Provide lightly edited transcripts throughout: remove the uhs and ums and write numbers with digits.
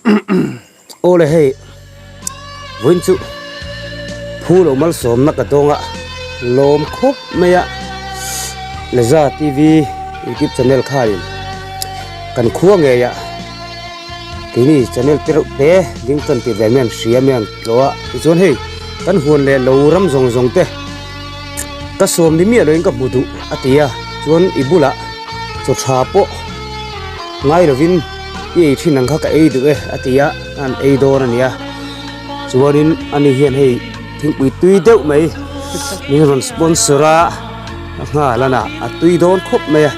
Awle hei vawiin chu phu lo malsawmna ka dawnga lawm khawp mai a Leza TV youtube channel khain kan khua ngei ah keini channel te reuh te ding tan tir ve mai an hria mai ang tawh a tichuan hei kan huan leh lo ram zawng zawng te ka sawm ni miah loin ka hmu duh a ti a chuan i bulah chaw tha pawh ngai lovin i ei thin ang kha ka ei duh e a ti a an ei dawn a ni a chuanin ani hian hei thingpui tui deuh mai min rawn sponsor a a nghal a na a tui dawn khawp mai a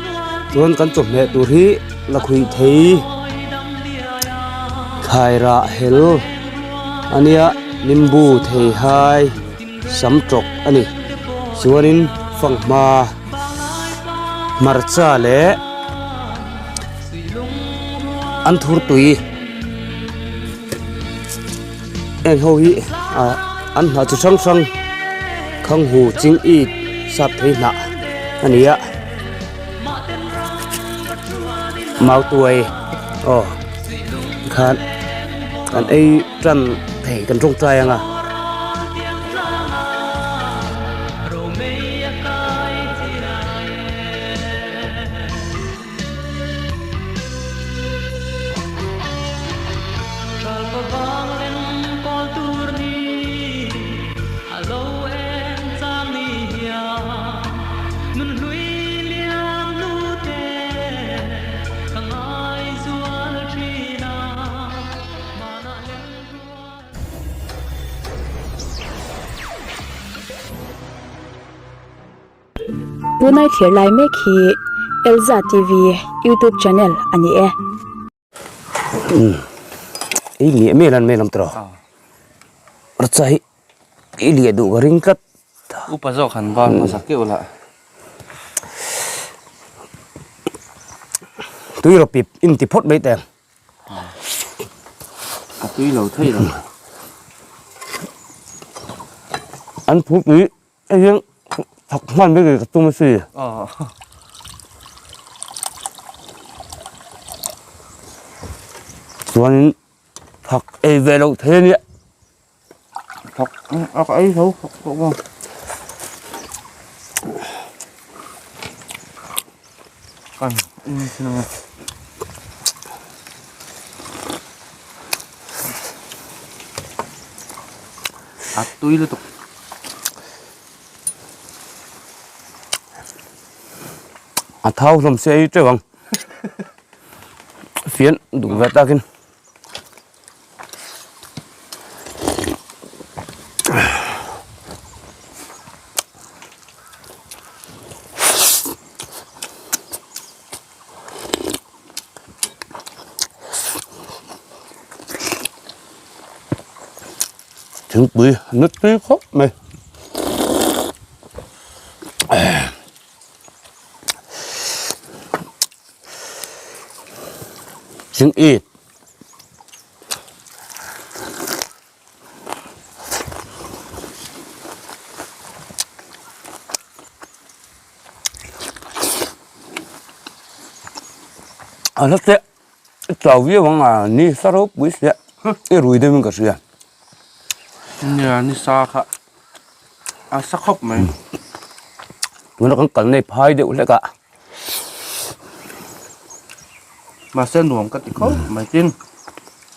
chuan kan chawhmeh tur hi lakhuih thei thlai rah hel a nia nimbu thei hai sam tawk a ni chuanin fanghma hmarcha leh an thur tui heng ho hi ah an hnah chi hrang hrang khang hu ching it sap thei hnah a ni a mau tuai aw tikhan kan ei tan thei kan tawngtai ang a. Tunai thlir lai mek hi Elza TV YouTube channel a ni e. I liah mial an mai lam tawh a hi i liah duh ka ring tlat. Upa zawk han var hmasa keuh lah. Tui rawh pip in ti phawt mai teh ang. A tui lo thei lo. An phur tui hei hian thak hman mai ka tum a si. Chuanin thak ei ve loh thei a nia. Thak a ka ei tho thak pawh ka. Kan in sin ang e. A tui lutuk. A thau hlawm se ei teuh ang. Fian duh ve takin. Thingpui na tui khawp mai. Thing it. A hla te chau viau ang a ni sa ropui sia i rui deuh in ka hria. Nia ni sa kha a sa khawp mai. Tuna kan kal nei phai deuh hlek a. Mahse nuam ka ti khawp mai tin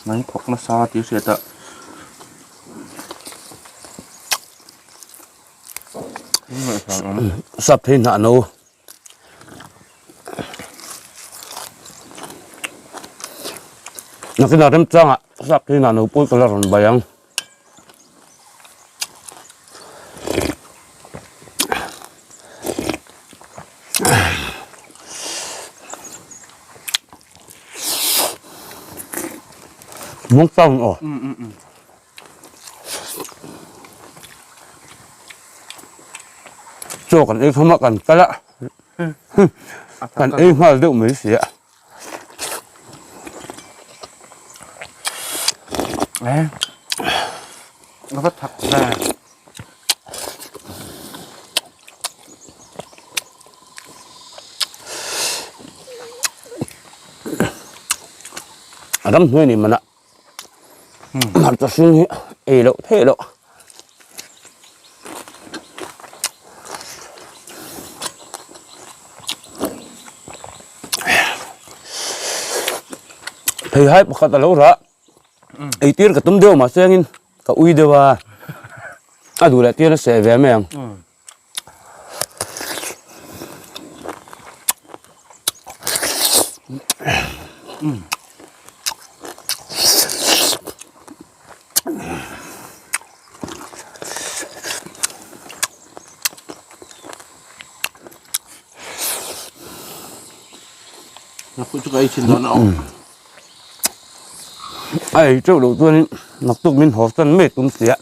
mai thawk nasa tih hriat a. Sap thei hnah no. Nakinah remchangah sap thei hnah no pawh ka la rawn bai ang. Mong tang aw. Chaw kan ei kham a kan kal a kan ei nghal deuh mai si a. Nó vất thật ra. Ram hnuai ni mana. Hmarcha hring hi ei loh theih loh. Theihai pakhat a lo rah. Eitir ka tum deuh mahse angin ka ui deuh a. A duh leh tir a seh ve mai ang. A ei teuh loh chuanin naktuk min haw san mai tum sia.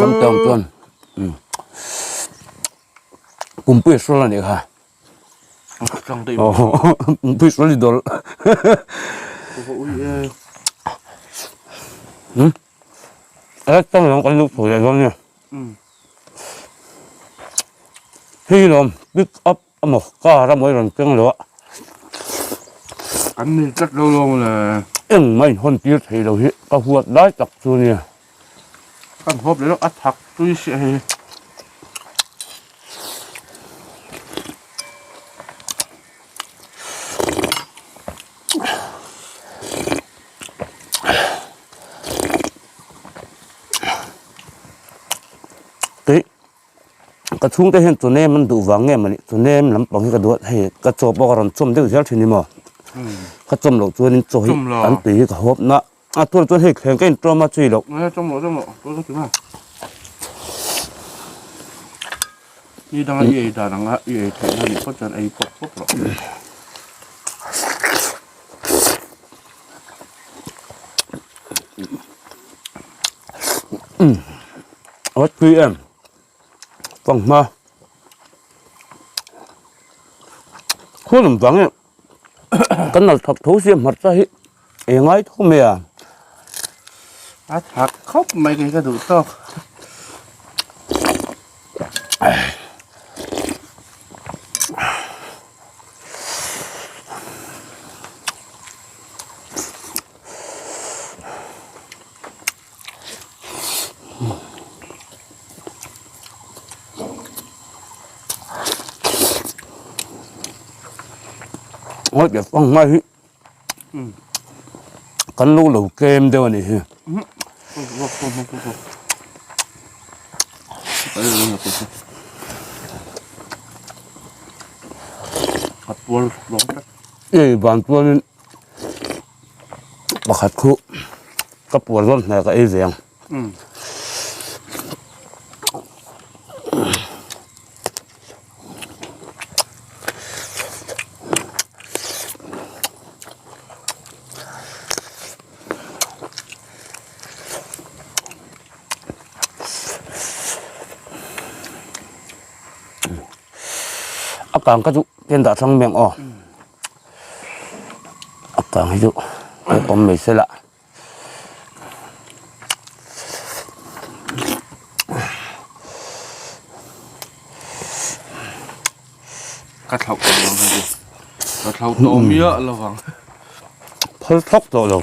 Dam tawng chuan pumpui hrawl a nih kha pumpui hrawl i dawlh tang lam kan luh chho leh dawn nia hei lawm pick up Amaw car a mawi rawn keng lo a. An nei tlat lo lo le. Engmah in hawn tir thei lo hi ka huat lai tak chu nia. Kan hawp leh lawk a thak tui sia hei. Tui. Ka chhungte hian chawnem an duh vang nge mawni chawnem lampang hi ka duh a hei ka chaw pawh ka rawn chawm deuh zel thin hi maw ka chawm loh chuanin chaw hi an tui hi ka hawp na a tunah chuan hei thleng ka intawm a chui loh. Ni danga i ei dan anga i ei theih na nih phawt chuan ei pawp pawp rawh. A tui em fanghma khaw lam vang e kan nal thak tho sia hmarcha hi ei ngai tho mai a. A thak khawp mai kei ka duh tawk. Ngawi piah fang mai hi kan lo lo tlem deuh a nih hi. Ei ban chuanin pakhat khu ka puar zawn hmel ka ei ve ang. A kang ka chu ken dah hrang mai ang aw. A kang hi chu awm mai se la. Ka thlauh tawh lo hei ka thlauh tawh miah lo vang. Phal thlawk tawh lo.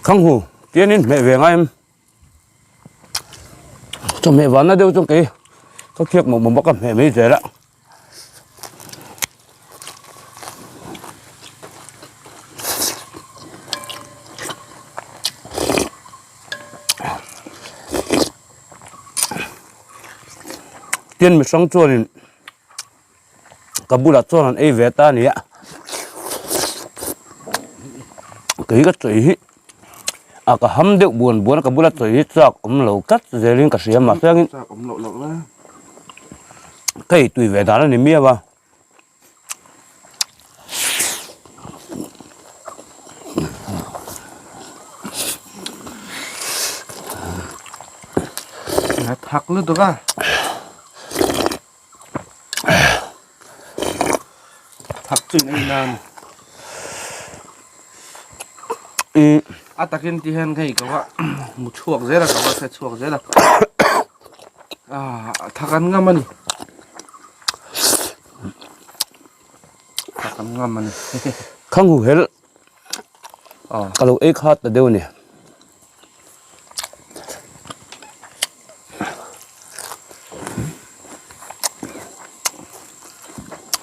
Khanghu tianin hmeh ve ngai em. Chawhmeh vanna deuh chuan kei ka khiak mawh mawh bawk a hmeh mai zel a. Tin mihrang chuanin ka bulah chuan an ei ve ta a ni a kei ka chawi hi a ka ham deuh buan buan a ka bula chawi hi chak awm lo tlat zelin ka hria mahse angin ka ei tui ve dan a ni miau a. Thak lutuk a. Thak chu in ei nan. A takin ti hian hei ka va mu chhuak zel a ka va hre chhuak zel a. Ah, thak an ngam a ni. Thak an ngam a ni. Khang hu hel ka lo ei khat ta deuh a ni.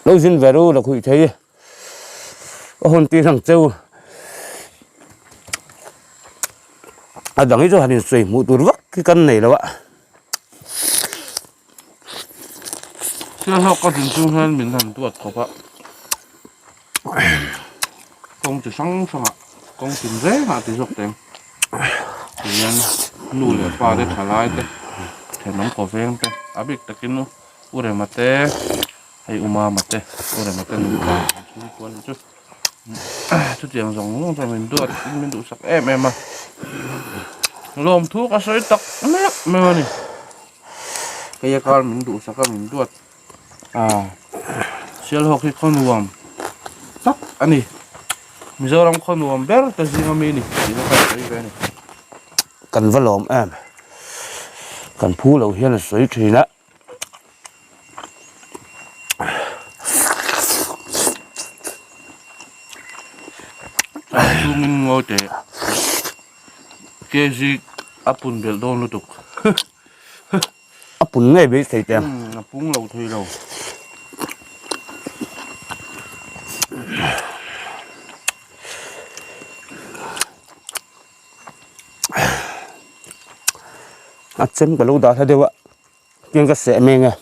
Lo zin ve ru la khuih thei ka hawn tir ang cheu. A dang hi chu han insawi hmuh tur vak hi kan nei lo a. Thil hlawk ka zin chung hian min han duat khawp a. Kawng chi hrang hrangah kawng tin rengah ti zawk teng. Tihian nu leh pa te thalai te thenawm kaw veng te a bik takin u Rema te hei u Mama te u Rema te nupa an chhungkua ni chu. Chutiang zawng zawng chuan min duat in min duhsak em em a lawmthu ka sawi tak mek mek a ni hei a kar min duhsak a min duat a Sialhawk hi khaw nuam tak a ni Mizoram khaw nuam ber te zinga mi a ni tih ka sawi ve a ni. Kan va lawm em kan phu lo hian a sawi thin a. Chhungin ngawi teh kg a pun belh dawn lutuk. A pun ngei beisei teh. A pung lo thei lo. A chem ka lo dah hla deuh a. Tin ka seh meng e.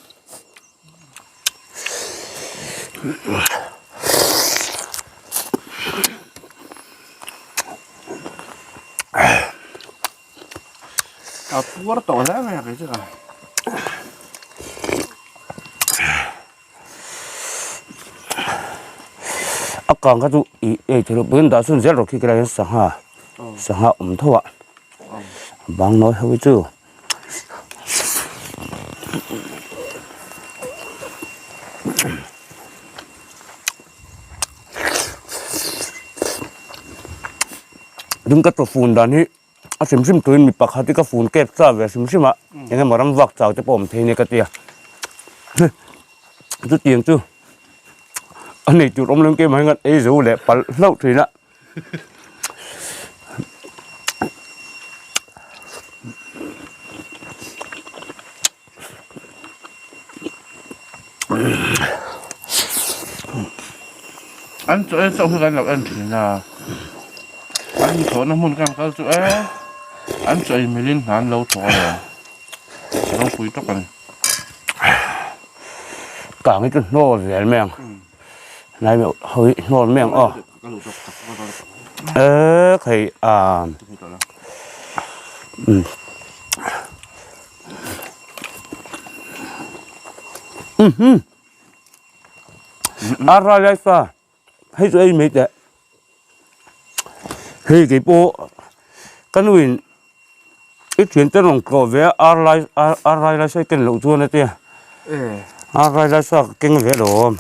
A puar tawh hle mai a kei chu ka. A kang kha chu i ei thei lo pawn dah chhun zel rawh khi ka sangha sangha awm tho a bang nawi ho hi chu. Ding ka chaw fun dan hi a hrim hrim turin mi pakhat hi ka fun kep cha ve hrim hrim a eng emaw ram vak chau te pawh awm thei nia ka ti a chutiang chu a nei tur awm lo in keimah hian ei zo leh palh hlauh thin a. An chaw en chauh hi kan lo en thin a, an thawhna hmun kan kal chu e an chaw ei milin hna an lo thawk a lawm, ropui tawk a ni. Kang hi chu hnawl zel mai ang. Lai meuh ho hi hnawl mai ang aw. Ê khei a. Um. A rai lai sa hei chu ei mai teh. Hei kei pawh ka nuin i thian te rawn tlawh ve a ar lai ar rai lai sawi ken loh chuan a tia ar rai lai sa ka keng ve alawm.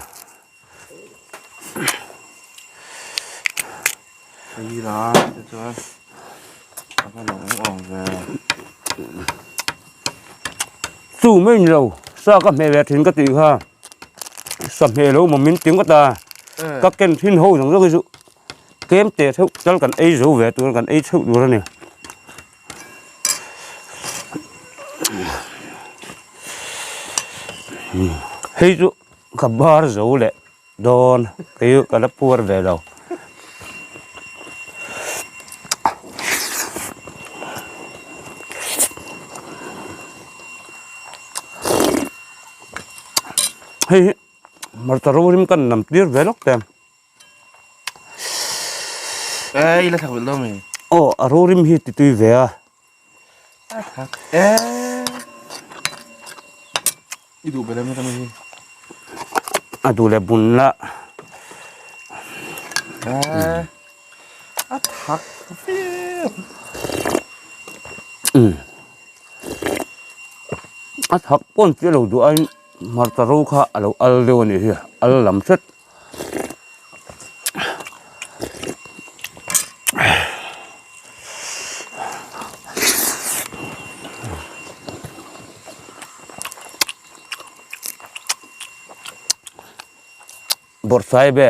Chu mai ni lo sa ka hmeh ve thin ka tih kha sa hmeh lo maw min ti ngawt a ka ken thin ho zawng zawng hi chu tlem teh theuh tal kan ei zo ve tur kan ei theuh tur a ni. Hei chu ka bar zo leh dawn kei chu ka la puar ve lo. Hei hi hmarcha ro rim kan nam tir ve lawk te. Ê, ila thak belh dawn mi. Aw, a ro rim hi ti tui ve a. A thak e. I duh belh em ka mi hi. A duh leh bun la. Ê, a thak viau. Um. A thak pawn chiah lo duh aiin hmarcha ro kha a lo al deuh a nih hi, al lam hret. Bawrhsaibe.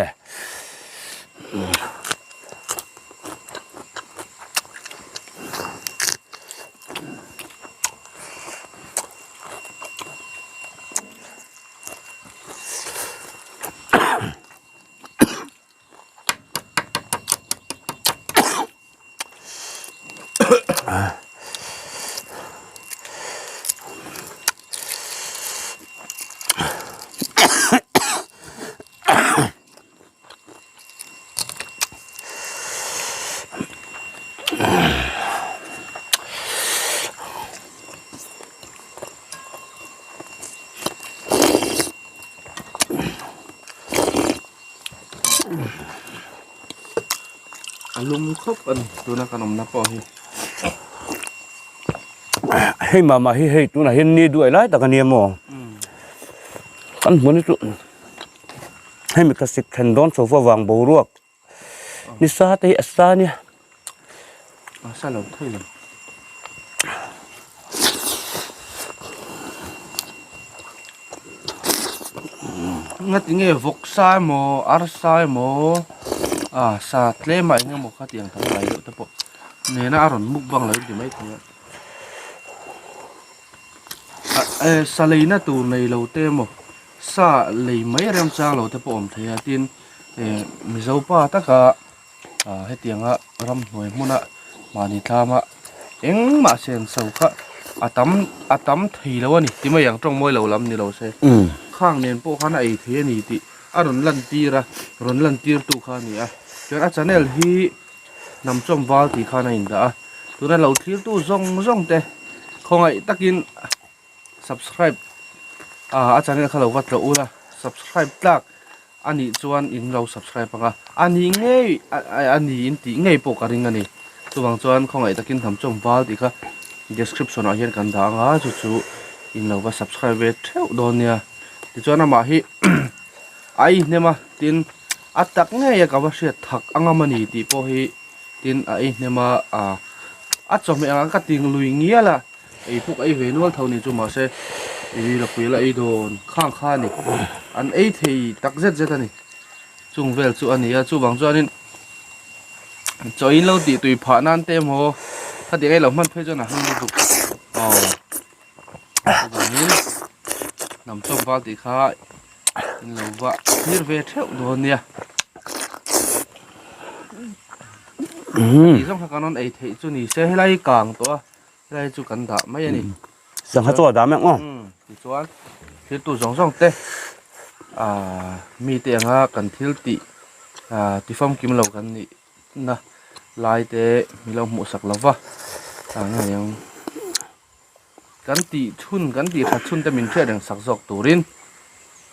A lum khawp a ni tuna kan awmna pawh hi. Hei mah mah hi hei tunah hian ni duai lai tak a nia maw? Kan hmun hi chu hemi thlasik thlen dawn chho fo vang boruak nisa te hi a sa nia. A sa lo thei lo. Ngati nge vawk sa emaw arsa emaw ah sa tlem ah eng emaw kha tiang tam lai deuh te pawh nena a rawn mukbang lo in ti maithei a ah sa leina tur nei lo te emaw sa lei mai remchang lo te pawh awm thei a tin eh mizo pa taka. Ah hetianga ramhnuai hmuna mahni tlama engmah senso kha a tam a tam thei lo a ni ti mai ang tawng mawi lo lam ni lo se khang nen pawh khan a ei thei a ni tih a rawn lan tir a rawn lan tir tu kha a ni a chuan a channel hi hnam chawm val tih khan a indah a tuna lo thlir tu zawng zawng te khawngaih takin subscribe ah a channel kha lo va tlawh ula subscribe tlak a nih chuan in lo subscribe ang a a nih ngei a ni in tih ngei pawh ka ring a ni chuvang chuan khawngaih takin hnam chawm val tih kha description ah hian kan dah ang a chu chu in lo va subscribe ve theuh dawn nia tichuan amah hi a ei hnem a tin a tak ngei a ka va hriat thak angam a ni tih pawh hi tin a ei hnem a ah a chawhmeh ang a ka ting lui ngial a. Ei pawh ka ei ve nual tho ni chu mahse ih lapui la ei dawn khang kha a ni an ei thei tak zet zet a ni chung vel chu a ni a chuvang chuanin chaw in lo tih tui phah nan te emaw khatiang ei lo hman phei chuan a hming lutuk aw chuvangin hnam chawm val tih kha in lo va thlir ve theuh dawn nia tih zawng kha kan rawn ei theih chu ni se helai kang tawh a. Helai chu kan dah mai a ni. Sangha chu a dah mek maw? Tichuan thiltu zawng zawng te aaa mite anga kan thil tih aaa tifamkim lo kan nih na lai te mi lo hmuh sak lo va ah nge ang kan tih chhun kan tih that chhun te min hriat reng sak zawk turin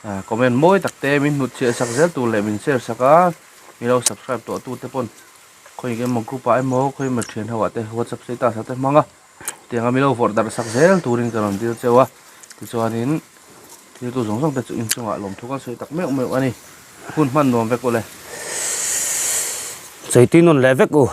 ah comment mawi tak te min hnut chhiah sak zel tur leh min share sak a mi lo subscribe tawh tu te pawn. Khawi emaw group ah emaw khawi emaw thian ho ah te whatsapp status ah te hmang a tiang a milo vawrh darh sak zel turin ka rawn dil cheu a tichuanin thiltu zawng zawng te chu inchungah lawmthu kan sawi tak meuh meuh a ni hun hman nuam vek u le. Sawi tui nawn leh vek u.